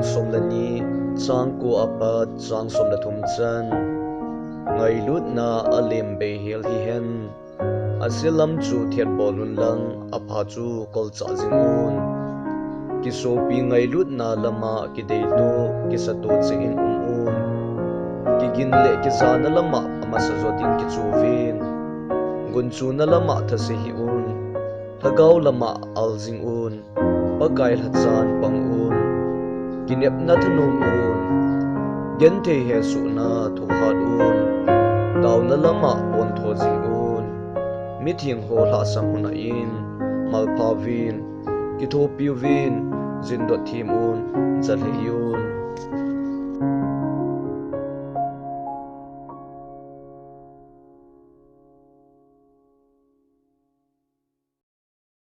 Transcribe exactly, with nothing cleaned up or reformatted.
Som le ni, chang ko apat chang som le thum chan. Ngailutna alem bei hel hihen. Aselam chu thet bol un lang, apha chu kolchah jing un. Kisopi ngailutna lama kidei to, kisa to cheh in um un. Kigin le kijana lama amasa jo ding kichu vin. Gunchuna lama thase hih un. Lhagao lama al jing un. Pakai lhachan pang un. Kinepna thanom un. Genthei hesohna thohhat un. Taona lama pontho jing un. Mitheng ho lhahsam hon a in, malpha uvin, kithopi uvin, jindot them un, jalhei un.